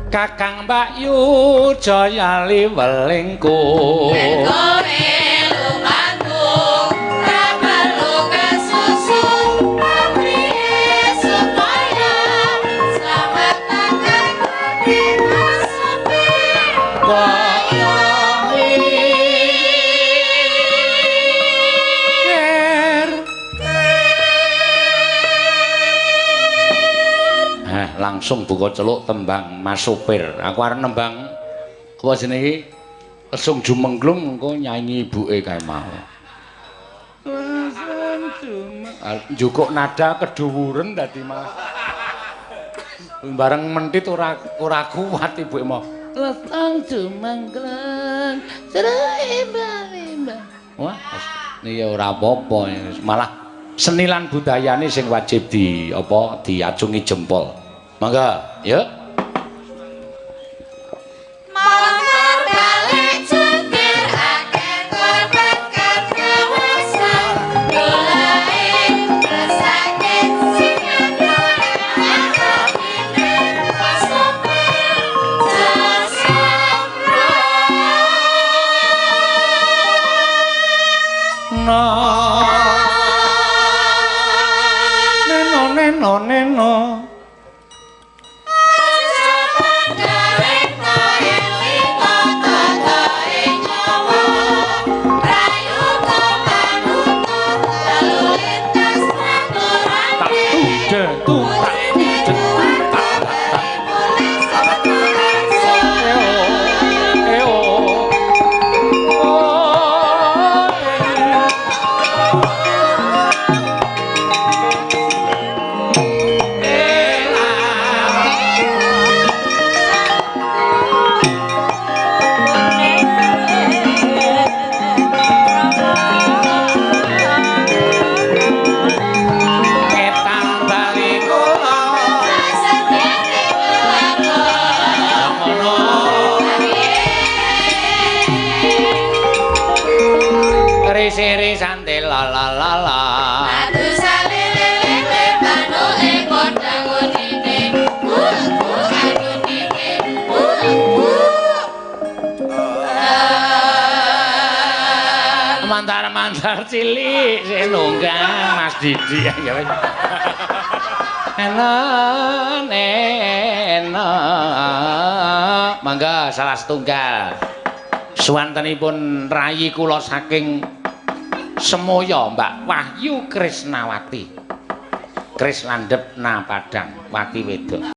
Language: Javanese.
Kakang Mbak Yu Jayali welingku. Yen kowe lumaku ra perlu kesusu patriye supaya slamet tekan nggone supir. Langsung buka celuk tembang Mas Sopir. Aku arep nembang apa jenenge iki? Lesung jumengglung engko nyanyi ibuke kae mau. Lesung jumeng njukuk nada kedhuwuren dadi malah bareng mentit ora kuat ibuke mau. Lesung jumengglung srembang. Wah, niki ora apa-apa, malah seni lan budayane sing wajib di apa diacungi jempol. Mangga, yuk. Motor balik jungkir akeh korban katewasan dolae kesakit sing atine supir jasa. No. Neno neno neno. Mantar cilik sing nunggang Mas Didi ya wis. Eno. Mangga salah setunggal. Suwantenipun rayi kula saking Semoyo Mbak Wahyu Krisnawati. Kris landhep na padang wati wedok.